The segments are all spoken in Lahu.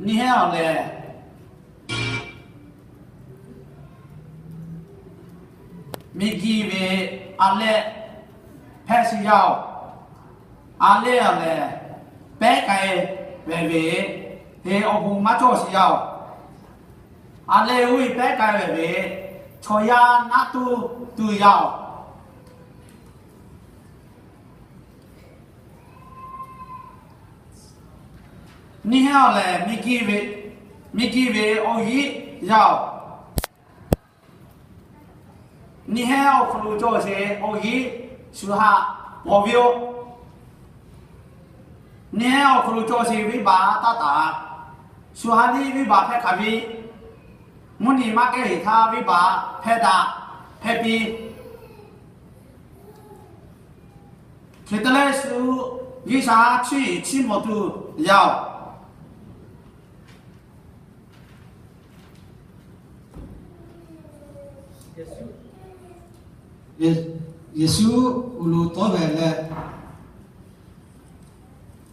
Nyiˇ heˉ awˬ lehˬ, miˬguiˬ ve a lehˆ hpehˇ sheˍ yaˇ-oˬ. A lehˆ awˬ lehˬ, pehˉ k'ai vehˍ ve, te awˬ bon maˇ cawˬ sheˍ yaˇ-oˬ. A lehˆ oˇ ve pehˉ k'ai vehˍ ve, chaw yaˇ naˆ tuˇ tuˬ yaˇ-oˬ. Nyiˇ heˉ awˬ lehˬ, miˬguiˬ ve, miˬguiˬ ve awˬ yiˉ yaˇ-oˬ. Nyiˇ heˉ awˬ hk'aw lo cawˬ sheˍ awˬ yiˉ shu haꞈ paw ve-oˬ. Nyiˇ heˉ awˬ hk'aw lo cawˬ sheˍ venˇbaˆ taˇ taˍ. Shu ha liˇ venˇbaˆ hpehˇ hk'aˬ ve, mvuhˇ nyi maˇ kehˉ heˍ htaˇ venˇbaˆ hpehˇ daꞈ hpehˇ piˇ. Hk'e te leh shu G'uiˬsha chiˇ chiˇ mvuh tuˬ yaˇ-oˬ. Yeˍsuˆ uˬ lo tawˉ vehˍ leh,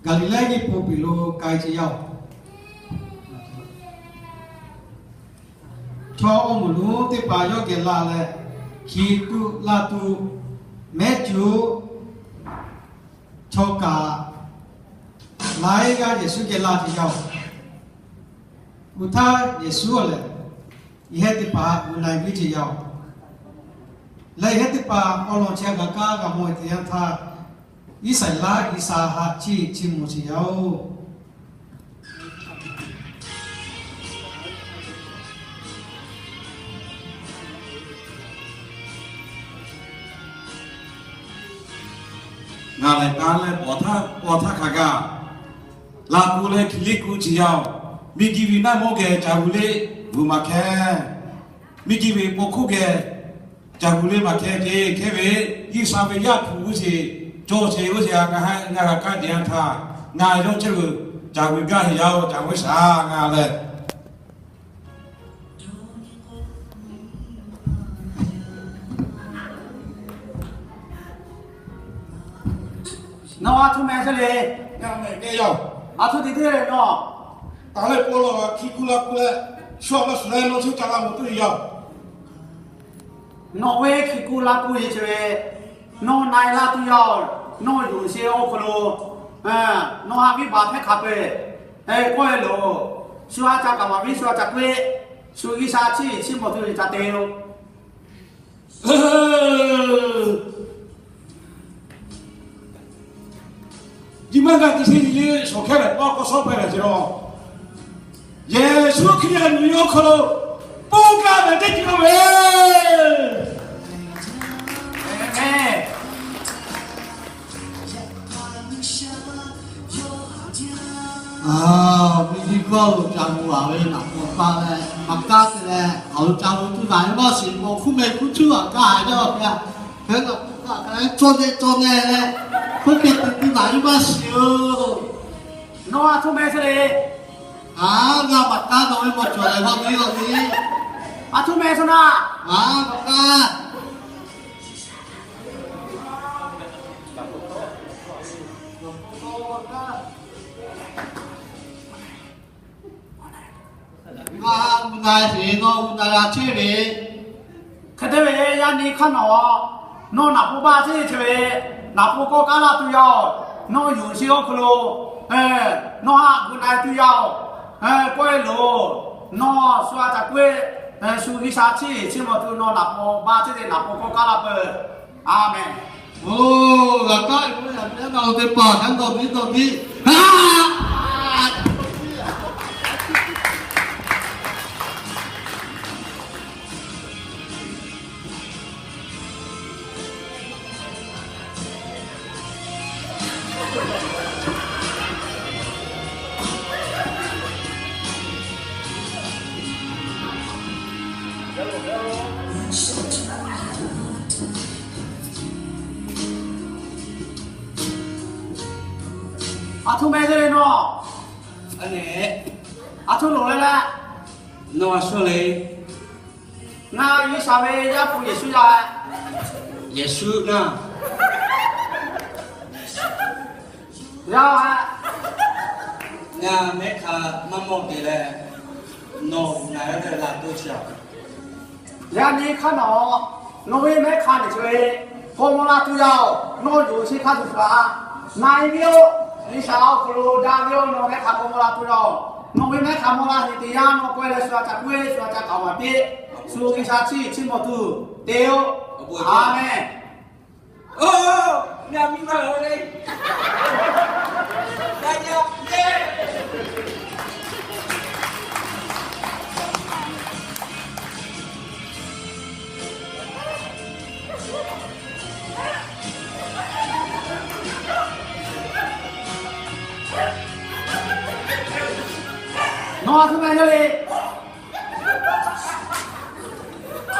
Gaˍliˍlehˇ g'uˇ po piˍ lo k'ai ce yaˇ-oˬ. Chaw awˬ moˍ lonˉ teˇ hpaˍ yawˇ geh la leh, hkiˬ tuꞈ laˬ tuˬ mehˉ cuˬ chaw kaꞈ laiˉ g'aˇ Yeˍsuˆ geh la ce yaˇ-oˬ. Oˇ htaˇ Yeˍsuˆ lehˬ, yawˇ hui teˇ hpaˍ gu na-e piˇ ce yaˇ-oˬ. Leh yawˇ hui teˇ hpaˍ awˬ lawn chi g'a kaˇ g'a mawˬ-e teˇ yanˇ htaˇ, Iˉsaˍreˍlaˆ G'uiˬsha haꞈ chiˇ chiˇ mvuh ce yaˇ-oˬ. Ngaˬ lehˬ taˍ leh paw htaˇ, paw htaˇ hk'a gaˬ laˬ kuˬ leh hkiˬ liˇ kuˬ ce yaˇ-oˬ. Miˬguiˬ ve naˆ mawˇ geh ca gu le, gu maˇ hkehˇ. Miˬguiˬ ve paw hkuˇ geh ca gu le maˇ hkehˇ ce. Hkehˇ ve G'uiˬsha ve Yaˇ hpu g'uˇ suhˍ cawˬ ce g'uˇ suhˍ a ngaˬ haꞈ ngaˬ g'a kaˇ ce yanˇ htaˇ, ngaˬ yawˇ chehˇ ve ca gu gaˇ heˍ yaˇ-oˬ. Ca g'uˇ suhˍ a ngaˬ lehˬ Nawˬ a htoꞈ meh chehˇ le. Ngaˬ meh kehˉ yaˇ-oˬ. A htoꞈ te teˇ le nawˬ. Taˍ leh paw la hkiˬ kuˬ la kuˬ leh, shu a ma suhˍ leh nawˬ chehˇ ca la mawˬ tuˬ ve yaˇ-oˬ. Nawˬ ve hkiˬ kuˬ la kuˬ ve chi ve, nawˬ na-e laˇ tuˬ yaˇ-oˬ. Nawˬ yonˍ sheˍ awˬ hk'aw lo nawˬ haꞈ viˉ baˬ hpehˇ hk'a peu-eˬ k'oˆ ve loˬ. Shu ha ca kaꞈ maˍ viˉ shu ha ca k'oˆ-e, shu G'uiˬsha chiˇ chiˇ mvuh tuˬ ve ca te-o. Nyi ma g'a te sheˍ nyi le shawˍ hkehˇ leh paw k'awꞈ shawˉ hpehꞈ leh ce lawˬ. Yeˍsuˆ Hkriꞈ yaˇ miˬ awˬ hk'aw lo paw gaˇ ve teˇ ceuˬ ve. Miˬguiˬ hkawˇ lo ca mvuh a ve naˍ paw paˇ leh maˇ kaˇ te leh, awˬ lo ca mvuh tuˬ naˍ ve maˇ shiˍ paw hkuˇ meh hkuˇ cuˇ a kaˇ a jaˇ ve a. Hk'e k'o, hk'e k'o, cawˇ neh cawˇ neh leh, hk'oˆ hk'e te tuˬ naˍ ve maˇ shiˍ-oˬ. Nawˬ a htoꞈ meh chehˇ le. A, ngaˬ maˇ kaˇ nawˬ ve maˇ cawˬ leh g'awˇ te g'awˇ te. A htoꞈ meh chehˇ naˍ. A, maˇ kaˇ. Ngaˬ gu na sheˍ nawˬ gu na g'a chehˇ ve. Hk'e te ve yaˇ nyi hk'aˇ nawˬ, nawˬ naˍ paw baˇ chehˇ ve, naˍ paw kawˆ kaˉ laˇ tuˬ yaˇ-oˬ. Nawˬ yonˍ sheˍ awˬ hk'aw lo nawˬ haꞈ gu na tuˬ yaˇ-oˬ. K'oˆ ve loˬ, nawˬ shu a ca k'oˆ-e, shu G'uiˬsha chiˇ chiˇ mvuh tuˬ nawˬ naˍ paw baˇ chehˇ ve naˍ paw kawˆ kaˉ laˇ peuˬ. A menˬ. Oˬ, g'a kaˇ ve yaꞈ nyi nawˬ teˇ hpaˍ hk'a dawˇ piˇ dawˇ piˇ. A htoꞈ meh te le nawˬ. A neh, a htoꞈ loˍ leh leh, nawˬ a shu le. Ngaˬ G'uiˬsha ve Yaˇ hpu Yeˍsuˆ yaˇ. Yeˍsuˆ naˇ, yaˇ-oˬ. Ngaˬ mehˆ hk'a maˇ mawˬ te leh, nawˬ ngaˬ hui htaꞈ laˬ k'oˆ chi a. Yaꞈ nyi hk'aˇ nawˬ, nawˬ ve mehˆ hk'a nyi chi ve k'awꞈ mawˬ la tuˬ yaˇ-oˬ. Nawˬ yuˬ chi hk'a tuˬ hpaˍ na-e ve-oˬ, G'uiˬsha awˬ hk'aw lo daꞈ ve-oˬ. Nawˬ mehˆ hk'a k'awꞈ mawˬ la tuˬ yaˇ-oˬ. Nawˬ ve mehˆ hk'a mawˬ la heˍ teˇ yanˇ, nawˬ k'oˆ leh shu a caꞈ k'oˆ ve, shu a caꞈ k'aoˍ maˍ piˇ. Shu G'uiˬsha chiˇ chiˇ mvuh tuˬ te-oˬ. Aˍmenˍ. Nawˬ a htoꞈ ma yaˇ le.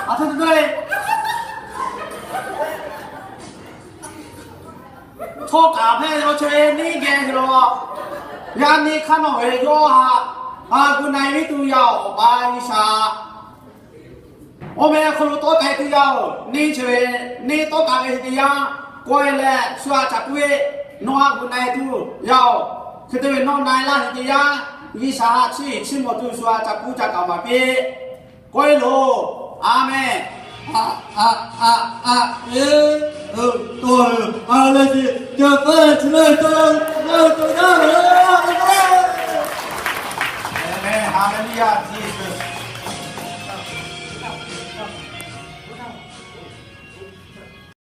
A htoꞈ ma le. Htawˇ kaꞈ hpehˇ yaw chehˇ ve neˇ geh lo, yaꞈ nyi hk'aˇ nawˬ ve yawˇ htaꞈ gu na-e ve tuˬ yaˇ-oˬ, Awˬ pa G'uiˬsha. Awˬ meh awˬ hk'aw lo tawˆ k'ai tuˬ yaˇ-oˬ. Neˇ chi ve, neˇ tawˆ k'ai ve teˇ yanˇ, k'oˆ-e leh shu a caꞈ k'oˆ ve, nawˬ htaꞈ gu na-e tuˬ yaˇ-oˬ. Hk'e te ve nawˬ na-e laˇ ve teˇ yanˇ, G'uiˬsha htaꞈ chiˇ chiˇ mvuh tuˬ shu a caꞈ k'oˆ caꞈ k'aoˍ maˍ piˇ. K'oˆ-e loˬ. Aˍmenˍ. A, a, a, a, e, e, to, a leh ce, ce, e, ce, e, to, e, to,